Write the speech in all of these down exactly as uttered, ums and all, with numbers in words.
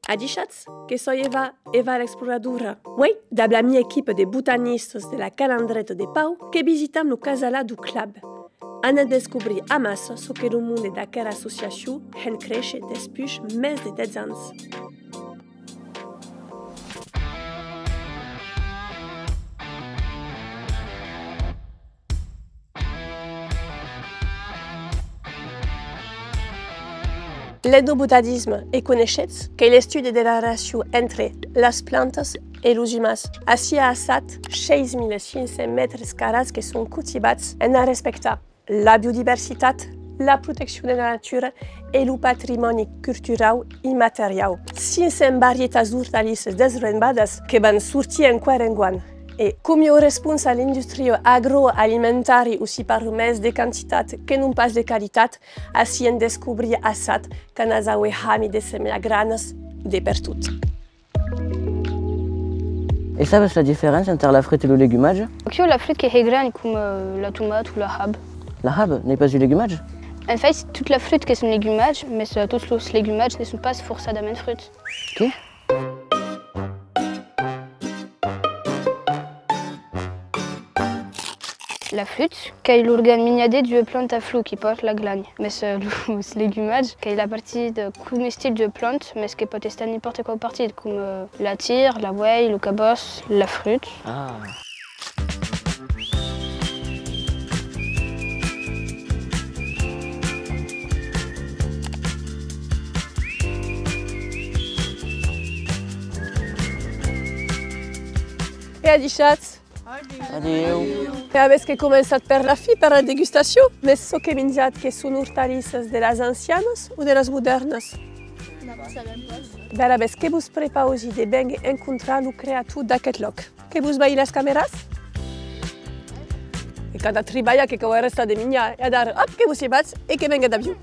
Adishatz, que soi Eva, Eva l'exploradora. Uei, dab la mia equipa de botanistas de la Calandreta de Pau, que visitam lo casalar deu Clap. Anam descobrir amassa çò que lo monde d'aquera associacion hèn créisher despuish mès de dètz ans. L'etnobotanisme, e coneishetz? Qu'ei l'estudi de la relacion entre las plantas e los umans. Ací a Assat, sheis mila cinc cents mètres carrats que son cultivats entà respectar la biodiversitat, la proteccion de la natura e lo patrimòni culturau immateriau. Cinc cents varietats d'ortalisses desbrembadas que van sortir enqüèra enguan. E, coma ieu responsa a l'industria agroalimentària, o si parlo mès de quantitat que non pas de qualitat, ací en descobrir Assat qu'anatz auer hami de semiar granas de pertot. E sabes la diferéncia entre la fruta e lo legumatge? Aquiu la fruta que hè gran, coma, euh, la tomata o la haba. La haba n'ei pas un legumatge? En fait, tota la fruta qu'es un legumatge, mès, euh, tots los legumatges ne son pas forçadament fruta. Qué? La fruta qu'ei l'organ minjader d'ua planta flor qui pòrta la granha, mès, euh, los legumatges qu'ei la partida comestibla d'ua planta, mès que pòt estar n'impòrta quau partida, coma, euh, la tir, la uelha, lo cabòs, la fruta. Ah. E adishatz! Adiu! E avètz que començat per la fin, per la degustacion, mès çò que minjatz que son ortalisses de las ancianas o de las modèrnas? Bèra, ben, que vos prepausi de vénguer encontrar lo creator d'aqueth lòc. Que vos balhi las camèras? E cada tribalha que cau arrestar de minjar, e adara, òp, que vos i vatz e que venga dab jo.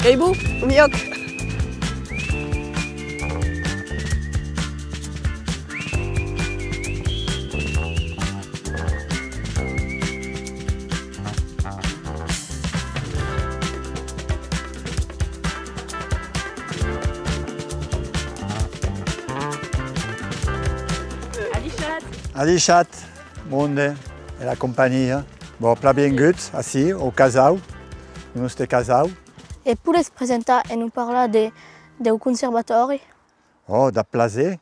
Qu'ei bon, lo miòc! Adishatz! Adishatz, monde e la companhia. Bon, plan vienguts ací, au casau, lo nòste casau. E poiretz presentar e nos parlar de, deu conservatòri? Ò, dab plaser.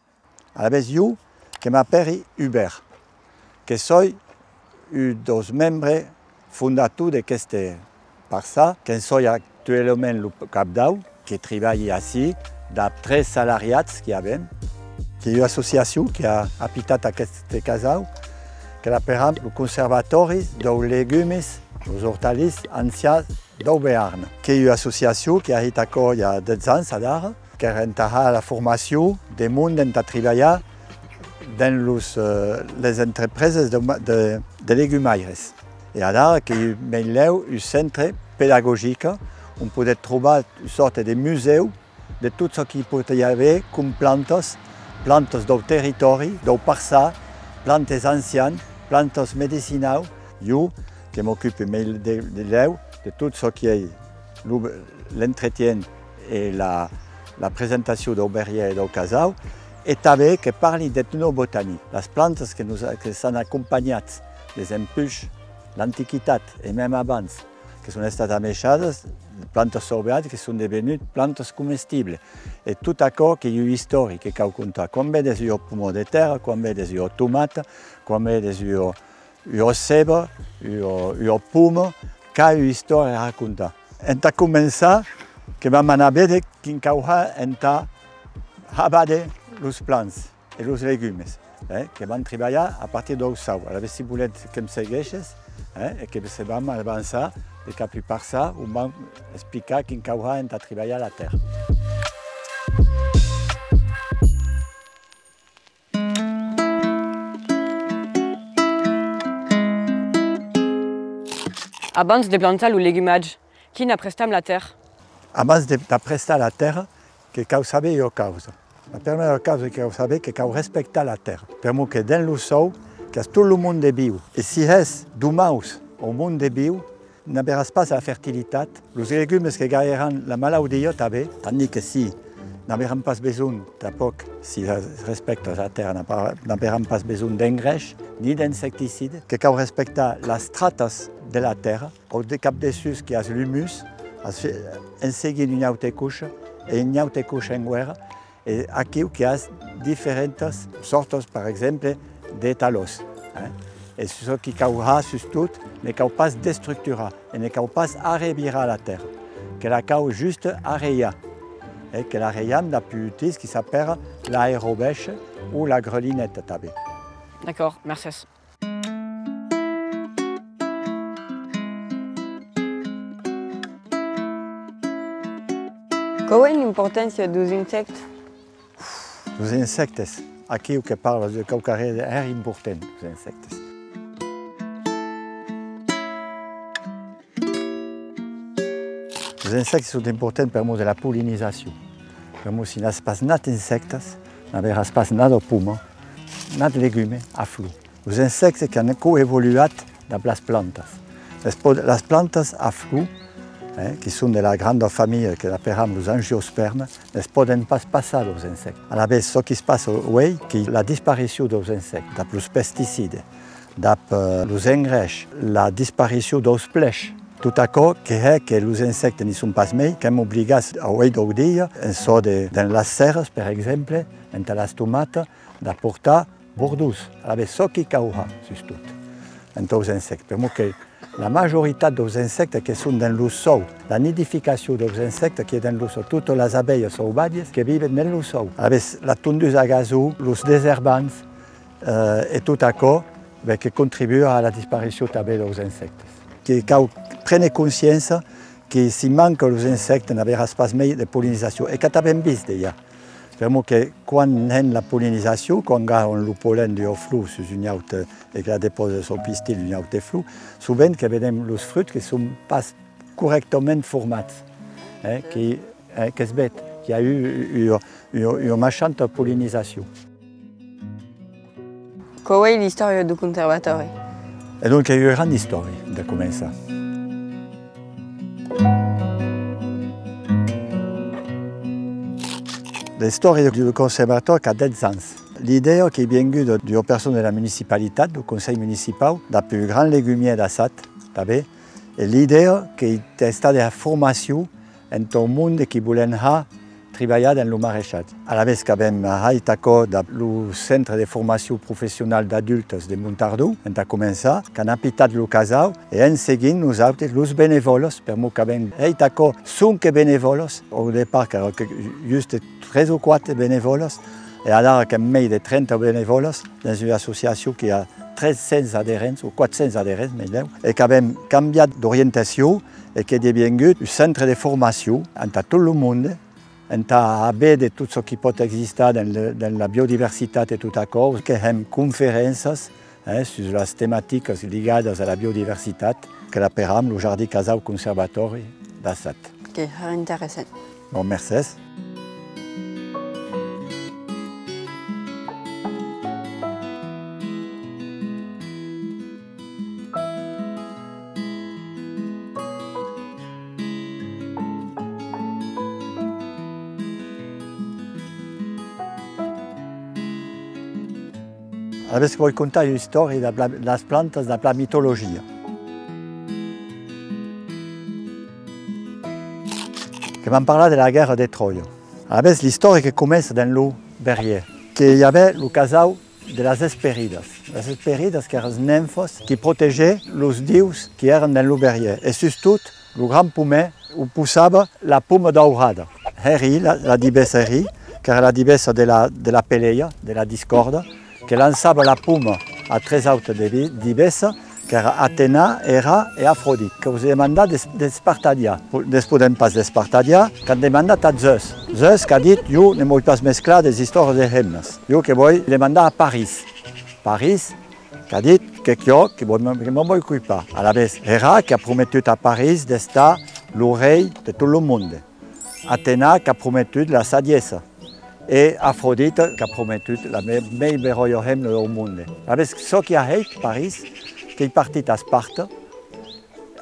Alavetz, jo, que m'apèri Hubert, que soi un deus membres fondators d'aqueste parçan, que'n soi actualament lo capdau, que tribalhi ací, dab tres salariats qui avèm. Qu'ei ua associacion qui a apitat aqueste casau, que l'aperam lo Conservatòri deus legumes, los ortalisses ancians deu Bearn. Qu'ei ua associacion qui a hèit aquò i a dètz ans adara, qu'èra entà har la formacion de monde entà tribalhar dens los, eh, les entrepreses de ma-, de, de legumaires. E adara qu'ei mei lèu un centre pedagogic on podetz trobar ua sòrta de musèu de tot çò qui pòt i aver com plantas, plantas deu territòri, deu parçan, plantas ancianas, plantas medicinau. Jo que m'ocupi mei de, de lèu de tot çò qui ei lo, l'entretien e la, la presentacion deu vergièr e deu casau, e tanben que parli d'etnobotanic, las plantas que nos, que s'an acompanhat desempuish l'Antiquitat e mème abans, que son estat amaishadas, plantas sauvatjas que son devenut plantas comestibles. E tot aquò qu'ei ua istòria que cau contar. Quan vedes ua poma de tèrra, quan vedes ua tomata, quan vedes ua, ua ceba, ua, ua poma, qu'a ua istòria a racontar. Entà començar, que vam anar véder quin cau har entà har vàder los plants e los legumes, eh, que vam tribalhar a partir deu sau. Alavetz, si voletz que'm segueishetz, eh, e que se vam avançar de cap un parçan, on vam explicar quin cau har entà tribalhar la tèrra. Abans de plantar lo legumatge, quin aprestam la tèrra? Abans de, d'aprestar la tèrra, que cau saber ua causa. La primièra causa que cau saber, que cau respectar la tèrra. Per'mor que dens lo sòu, qu'i a tot lo monde viu. E si hès deu mau au monde viu, N'averàs pas la fertilitat. Los legumes que ganharàn la malaudia tanben, tandis que si n'averàn pas besonh, tanpauc, si respèctas la tèrra, n'averà-, n'averàn pas besonh d'engrèish ni d'insecticide, que cau respectar las tratas de la tèrra, au de cap dessús que as l'humus, as fe-, en seguint una auta coixa e una auta coixa enguèra, e aquiu que as diferentas sòrtas, per exemple, de talòs, eh? E çò qui cau har sustot, ne cau pas destructurar e ne cau pas arrevirar la tèrra, que la cau juste arreiar, eh? Que l'arreiam dab un utís qui s'apèra l'aerobèche o la grelineta tanben. D'acòrd, mercés. Quau es l'importància deus insèctes? Los insèctes, aquiu que parlas de quauquarren de hèra important, los insèctes. Los insèctes son importants per'mor de la pollinizacion. Per'mor si n'as pas nat insèctes, n'averàs pas nada poma, nat legume a flor. Los insèctes qu'an coevoluat dab las plantas. Les po-, las plantas a flor, eh, qui son de la granda familha que l'aperam los angiospermes, ne's pòden pas passar los insèctes. Alavetz, çò qui's passa uei, qu'ei la disparicion deus insèctes, dab los pesticides, dab, eh, los engrèish, la disparicion deus plèish. Tot aquò que hè que los insèctes n'i son pas mei, qu'èm obligats auei deu dia, en çò de, dens las sèrras, per exemple, entà las tomatas, d'aportar bordons. Alavetz, çò qui cau har, sustot, entà'us insèctes, per'mor que la majoritat deus insèctes que son dens lo sòu, la nidificacion deus insèctes qu'ei dens lo sòu. Totas las abelhas sauvatjas que viven dens lo sòu. Alavetz, la tondusa a gason, los deserbants, eh, e tot aquò, ben, que contribua a la disparicion tanben deus insèctes. Que cau préner consciéncia que si manca los insèctes, n'averàs pas mei de pollinizacion. E qu'at avèm vist dejà. Per'mor que quan hèn la pollinizacion, quan gahan lo pollen d'ua flor sus una auta e que la depausa sus pistil d'una auta flor, sovent que vedem los fruts que son pas corrèctament formats, eh, que, eh, que's ved qu'i a eu ua, ua, ua maishanta pollinizacion. Quau ei l'istòria deu conservatòri? E donc, ei ua granda istòria de començar. L'istòria deu conservatòri qu'a dètz ans. L'idèa qu'ei vienguda d'ua persona de la municipalitat, deu conselh municipau, dab un grand legumièr d'Assat, tanben, e l'idèa qu'ei d'estar de la formacion entau monde qui volèn har tribalhar dens lo mareishatge. Alavetz qu'avèm hèit aquò dab lo Centre de Formacion Professional d'Adultes de Montardon, entà començar, qu'an apitat lo casau, e en seguint, nosautres, los benevòles, per'mor qu'avèm hèit aquò sonque benevòles, au depart qu'èra que, juste tres o quatre benevòles, e adara qu'èm mei de trenta benevòles, dens ua associacion qui a tres cents aderents, o quatre cents aderents, meilèu, e qu'avèm cambiat d'orientacion, e qu'ei deviengut un centre de formacion entà tot lo monde, entà aver de tot çò qui pòt existar dens le, dens la biodiversitat e tot aquò, que hèm conferéncias, eh, sus las tematicas ligadas a la biodiversitat, que l'aperam lo Jardin Casau Conservatòri d'Assat. Qu'ei hèra interessant. Bon, mercés. Alavetz que voi contar ua istòria dab la, las plantas dab la mitologia. Que vam parlar de la guèrra de Tròia. Alavetz, l'istòria que comença dens lo Verrièr, que i avè lo casau de las Hesperidas. Las Hesperidas qu'èran nimfas qui protegè los dius qui èran dens lo Verrièr, e sustot lo grand pomèr on possava la poma daurada. Hèri la, la divessa Hèri, qu'èra la divessa de la, de la peleia, de la discòrda, que lançava la poma a tres autas de-, divessas, qu'èra Atena, Hera e Afrodit. Que'us demanda de, d'espartalhar. Po-, ne's podèn pas despartalhar, qu'an demandat a Zeus. Zeus qu'a dit: «Jo ne voi pas mesclar des istòrias de hemnas. Jo que voi demandar a París.» París qu'a dit: «Qu'ei jo que voi, que me'n voi ocupar.» Alavetz, Hera qu'a prometut a París d'estar lo rei de tot lo monde. Atena qu'a prometut la sagessa. E Afrodita qu'a prometut la me-, mei beròia hemna deu monde. Alavetz, çò qui a hèit París, qu'ei partit a Esparta,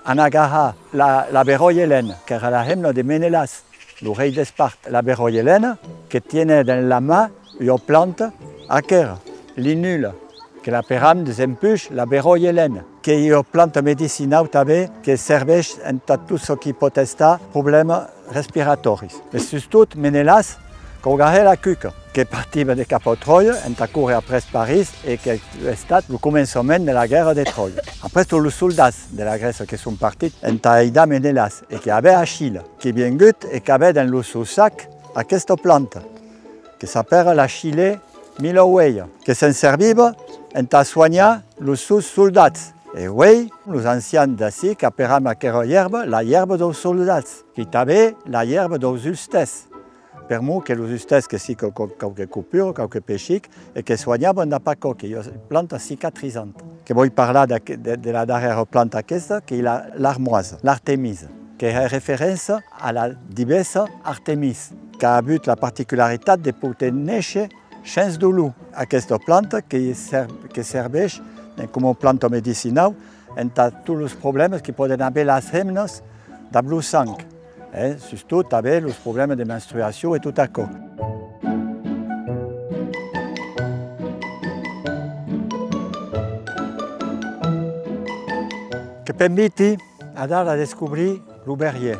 An agarrat la, la beròia Elena, qu'èra la hemna de Menelas, lo rei d'Espart. La beròia Elena que tienè dens la man ua planta, aquera, l'inula, que l'aperam desempuish la beròia Elena, qu'ei ua planta medicinau tanben que serveish entà tot çò qui pòt estar problèma respiratòris. Mes sustot Menelas, qu'agarrè la cuca, que partiva de cap a Tròia entà córrer après París e qu'ei estat lo començament de la guèrra de Tròia. Après, tots los soldats de la Grècia que son partits entà aidar Menelas e que avè Achille, qu'ei viengut e qu'avè dens lo son sac aquesta planta, que s'apèra l'Achille milaueia, que se'n serviva entà soanhar los sons soldats. E uei, los ancians d'ací qu'aperam aquera ièrba la ièrba deus soldats, qu'ei tanben la ièrba deus hustèrs. Per'mor que los hustèrs que sican quau-, quauque copura, quauque pechic, e que soanhavan dab aquò, qu'ei ua planta cicatrizanta. Que voi parlar d'aqu-, de, de la darrèra planta aquesta, qu'ei la, l'armoise, l'artemisa, que hè referéncia a la divessa Artemis, qu'a avut la particularitat de poder néisher shens dolor. Aquesta planta que ser-, que serveish, eh, coma planta medicinau entà tots los problèmas que pòden aver las hemnas dab lo sang, eh, sustot tanben los problèmas de menstruacion e tot aquò. Que p'inviti adara a descobrir lo vergièr.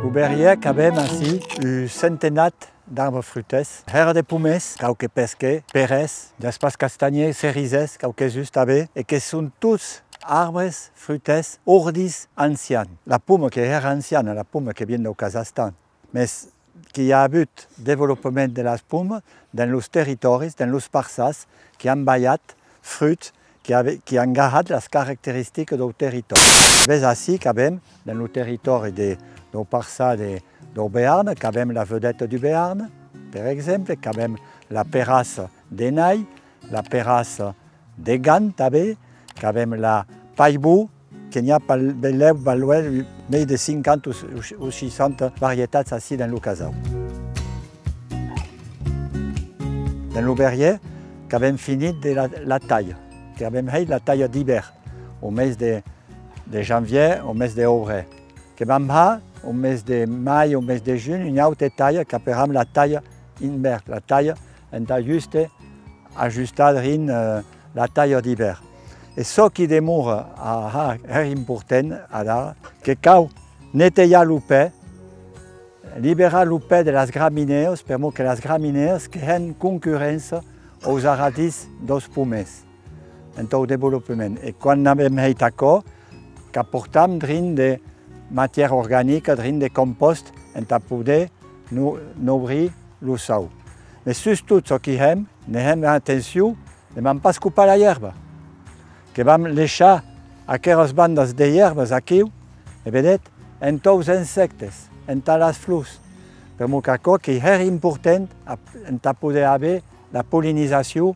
Lo vergièr qu'avem ací un centenat d'arbres frutèrs, hèra de pomèrs, quauque pesquèr, perèrs, d'espàs castanhièrs, cerisèrs, quauques uns tanben, e que son tots arbres frutèrs, òrdis ancians. La poma qu'ei hèra anciana, la poma que vien deu Kazastan, mes qu'i a avut desvolopament de las pomas dens los territòris, dens los parçans, qui an balhat fruts qui ave-, qui an gahat las caracteristicas deu territòri. Ves ací qu'avem, dens lo territòri de, deu parçan de, deu Bearn, qu'avem la vedeta du Bearn, per exemple, qu'avem la perassa de Nai, la perassa de Gant tanben, qu'avem la Paibou, que n'i a pas benlèu, benlèu mei de cinquanta o, o, o seissanta varietats ací dens lo casau. Dens lo vergièr qu'avem finit de la, la talha, qu'avem hèit la talha d'ivèrn, au mes de, de janvièr, au mes de aurèr. Que vam har, au mes de mai, au mes de junh, ua auta talha qu'aperam la talha invèrn, la talha entà juste ajustar drin, eh, la talha d'ivèrn. E çò qui demora a har, hèra important adara, que cau netejar lo pè, liberar lo pè de las graminèas, per'mor que las graminèas que hèn concurréncia aus arradís deus pomèrs entau desvolopament. E quan avem hèit aquò, qu'aportam drin de matièra organica, drin de compòst, entà poder no-, nodrir lo sòu. Mes sustot çò qui hèm, ne hèm atencion de vam pas copar la ièrba, que vam leishar aqueras bandas de ièrbas aquiu, e vedetz, entaus insèctes, entà las flors, per'mor qu'aquò qu'ei hèra important a-, entà poder aver la pollinizacion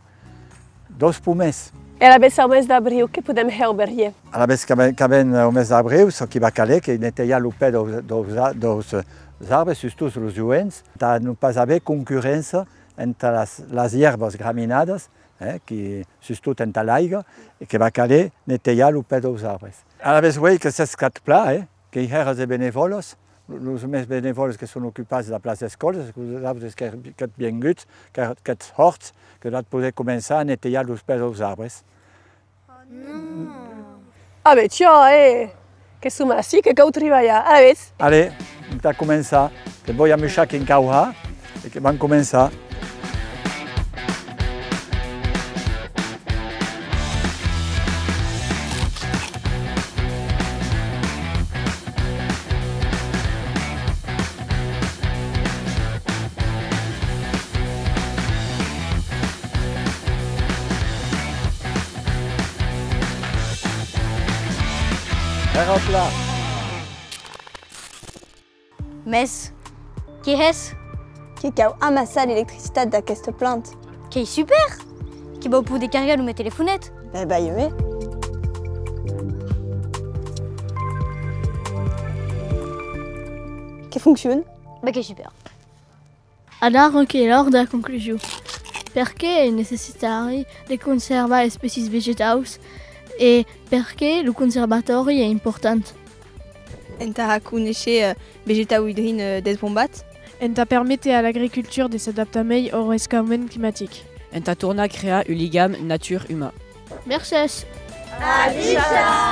deus pomèrs. E alavetz au mes d'abriu, que podem hèr au vergièr? Alavetz qu'avem, qu'avem au mes d'abriu, çò qui va caler, qu'ei netejar lo pè deus, deus a-, deus, eh, arbres, sustot los joens, entà non pas aver concurréncia entà las, las ièrbas graminadas, eh, qui, sustot entà l'aiga, e que va caler netejar lo pè deus arbres. Alavetz uei que s'escatz plan, eh, qu'ei hèra de benevòlas, lo-, los mens benevòlas que son ocupats dab las escòlas, que vosautres qu'ètz, qu'ètz vienguts, que, qu'ètz hòrts, que vatz poder començar a netejar los pès deus arbres. Ah ben, tiò, eh! Que som ací, que cau tribalhar. Alavetz! Allez, entà començar, que voi amuishar quin cau har e que vam començar. Hèra plan! Mes, qué hès? Que cau amassar l'electricitat d'aquesta planta. Qu'ei super! Que vau poder cargar lo meu telefonet. Ben, balha-me. Que fonciona. Ben, qu'ei super. Adara qu'ei l'ora de la conclusion. Perqué es necessari de conservar espècias vegetaus e perqué lo conservatòri es important? Entà conéisher, eh, vegetaus drin, eh, desbrombats. Entà perméter a l'agricultura de s'adaptar mei au rescaument climatic. Entà tornar crear un ligam natura-uman. Mercés! A dijà!